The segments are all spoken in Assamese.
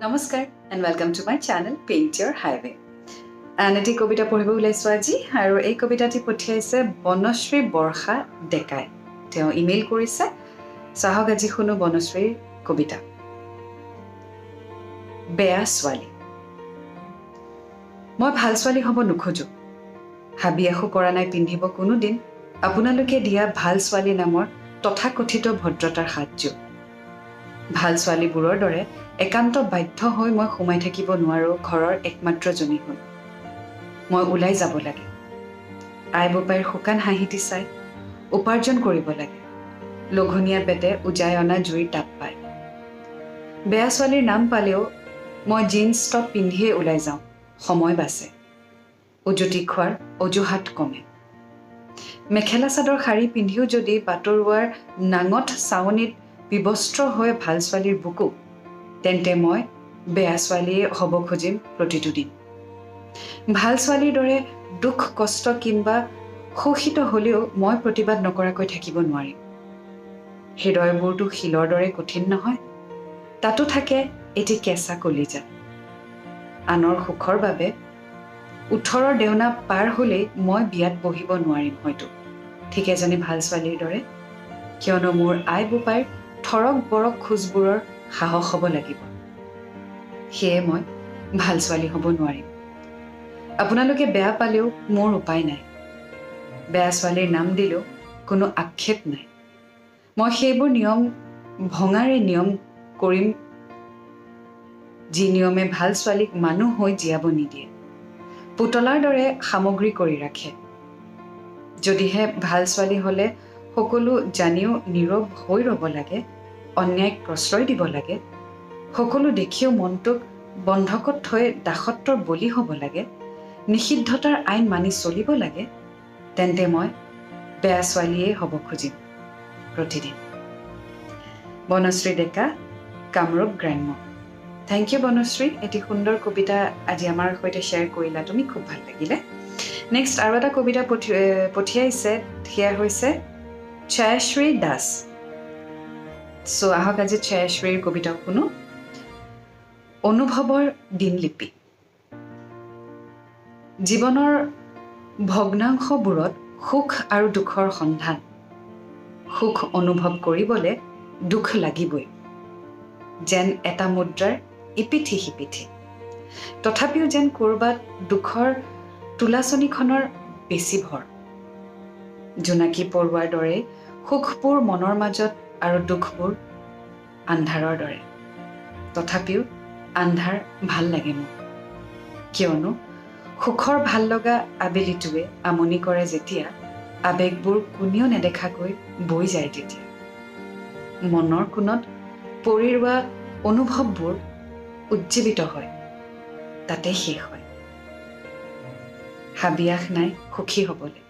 নমস্কাৰ and welcome to my channel Paint Your Highway. আন এটি কবিতা পঢ়িব ওলাইছোঁ আজি আৰু এই কবিতাটি পঠিয়াইছে বনশ্ৰী বৰ্ষা ডেকাই। তেওঁ ইমেইল কৰিছে। চাহক, আজি শুনো বনশ্ৰীৰ কবিতা বেয়া ছোৱালী। মই ভাল ছোৱালী হ'ব নোখোজোঁ। হাবিয়াসো কৰা নাই পিন্ধিব কোনোদিন আপোনালোকে দিয়া ভাল ছোৱালী নামৰ তথাকথিত ভদ্ৰতাৰ সাজযোৰ। ভাল ছোৱালীবোৰৰ দৰে একান্ত বাধ্য হৈ মই সোমাই থাকিব নোৱাৰোঁ ঘৰৰ একমাত্ৰজনী হৈ। মই ওলাই যাব লাগে, আই বোপাইৰ শুকান হাঁহিটি চাই উপাৰ্জন কৰিব লাগে, লঘোণীয়া পেটে উজাই অনা জুইৰ তাপ পায়। বেয়া ছোৱালীৰ নাম পালেও মই জিন্স টপ পিন্ধিয়ে ওলাই যাওঁ। সময় বাচে, উজুতি খোৱাৰ অজুহাত কমে। মেখেলা চাদৰ, শাৰী পিন্ধিও যদি বাটৰুৱাৰ নাঙঠ চাৱনিত বিবস্ত্ৰ হৈ ভাল ছোৱালীৰ বুকু, তেন্তে মই বেয়া ছোৱালীয়ে হ'ব খুজিম প্ৰতিটো দিন। ভাল ছোৱালীৰ দৰে দুখ কষ্ট কিম্বা শোষিত হ'লেও মই প্ৰতিবাদ নকৰাকৈ থাকিব নোৱাৰিম। হৃদয়বোৰতো শিলৰ দৰে কঠিন নহয়, তাতো থাকে এটি কেঁচা কলিজা। আনৰ সুখৰ বাবে 18ৰ দেওনা পাৰ হ'লেই মই বিয়াত বহিব নোৱাৰিম হয়তো, ঠিক এজনী ভাল ছোৱালীৰ দৰে। কিয়নো মোৰ আই বোপাইৰ থৰক বৰক খোজবোৰৰ সাহস হ'ব লাগিব। সেয়ে মই ভাল ছোৱালী হ'ব নোৱাৰিম। আপোনালোকে বেয়া পালেও মোৰ উপায় নাই। বেয়া ছোৱালীৰ নাম দিলেও কোনো আক্ষেপ নাই। মই সেইবোৰ নিয়ম ভঙাৰে নিয়ম কৰিম, যি নিয়মে ভাল ছোৱালীক মানুহ হৈ জীয়াব নিদিয়ে, পুতলাৰ দৰে সামগ্ৰী কৰি ৰাখে। যদিহে ভাল ছোৱালী হ'লে সকলো জানিও নীৰৱ হৈ ৰ'ব লাগে, অন্যায়ক প্ৰশ্ৰয় দিব লাগে, সকলো দেখিও মনটোক বন্ধকত থৈ দাসত্বৰ বলি হ'ব লাগে, নিষিদ্ধতাৰ আইন মানি চলিব লাগে, তেন্তে মই বেয়া ছোৱালীয়েই হ'ব খুজিম প্ৰতিদিন। বনশ্ৰী ডেকা, কামৰূপ গ্ৰাম্য। Thank U Banashree, এটি সুন্দৰ কবিতা আজি আমাৰ সৈতে শ্বেয়াৰ কৰিলা তুমি, খুব ভাল লাগিলে। নেক্সট আৰু এটা কবিতা পঠিয়াইছে, সেয়া হৈছে ছায়াশ্ৰী দাস। চ' আহক, আজি ছায়াশ্ৰীৰ কবিতাও শুনো। অনুভৱৰ দিনলিপি। জীৱনৰ ভগ্নাংশবোৰত সুখ আৰু দুখৰ সন্ধান। সুখ অনুভৱ কৰিবলৈ দুখ লাগিবই, যেন এটা মুদ্ৰাৰ ইপিঠি সিপিঠি। তথাপিও যেন ক'ৰবাত দুখৰ তুলাচনীখনৰ বেছি ভৰ। জোনাকী পৰুৱাৰ দৰে সুখবোৰ মনৰ মাজত আৰু দুখবোৰ আন্ধাৰৰ দৰে। তথাপিও আন্ধাৰ ভাল লাগে মোক, কিয়নো সুখৰ ভাল লগা আবেলিটোৱে আমনি কৰে যেতিয়া আৱেগবোৰ কোনেও নেদেখাকৈ বৈ যায়। তেতিয়া মনৰ কোণত পৰি ৰোৱা অনুভৱবোৰ উজ্জীৱিত হয়, তাতে শেষ হয়। হাবিয়াস নাই সুখী হ'বলৈ।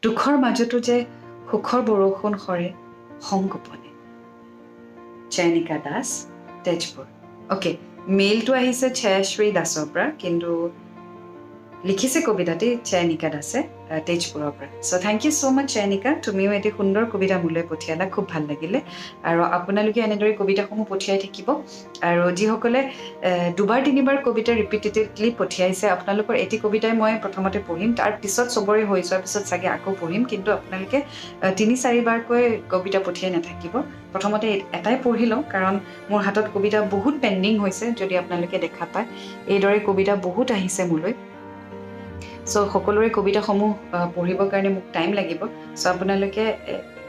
দুখৰ মাজতো যে সুখৰ বৰষুণ সৰে সংগোপনে। চয়নিকা দাস, তেজপুৰ। অ'কে, মেইলটো আহিছে ছায়াশ্ৰী দাসৰ পৰা, কিন্তু লিখিছে কবিতাটি চয়নিকা দাসে তেজপুৰৰ পৰা। So thank you so much, Chayanika. তুমিও এটি সুন্দৰ কবিতা মোলৈ পঠিয়ালা, খুব ভাল লাগিলে। আৰু আপোনালোকে এনেদৰে কবিতাসমূহ পঠিয়াই থাকিব। আৰু যিসকলে দুবাৰ তিনিবাৰ কবিতা ৰিপিটেডলি পঠিয়াইছে, আপোনালোকৰ এটি কবিতাই মই প্ৰথমতে পঢ়িম, তাৰ পিছত চবৰে হৈ যোৱাৰ পিছত চাগে আকৌ পঢ়িম। কিন্তু আপোনালোকে তিনি চাৰিবাৰকৈ কবিতা পঠিয়াই নাথাকিব। প্ৰথমতে এটাই পঢ়ি লওঁ, কাৰণ মোৰ হাতত কবিতা বহুত পেণ্ডিং হৈছে। যদি আপোনালোকে দেখা পায়, এইদৰে কবিতা বহুত আহিছে মোলৈ। চ' সকলোৰে কবিতাসমূহ পঢ়িবৰ কাৰণে মোক টাইম লাগিব। চ' আপোনালোকে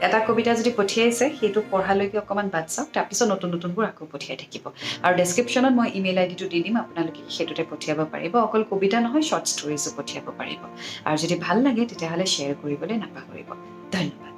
এটা কবিতা যদি পঠিয়াইছে, সেইটো পঢ়ালৈকে অকণমান বাট চাওক, তাৰপিছত নতুন নতুনবোৰ আকৌ পঠিয়াই থাকিব। আৰু ডেছক্ৰিপশ্যনত মই ইমেইল আই ডিটো দি দিম, আপোনালোকে সেইটোতে পঠিয়াব পাৰিব। অকল কবিতা নহয়, শ্বৰ্ট ষ্টৰিজো পঠিয়াব পাৰিব। আৰু যদি ভাল লাগে, তেতিয়াহ'লে শ্বেয়াৰ কৰিবলৈ নাপাহৰিব। ধন্যবাদ।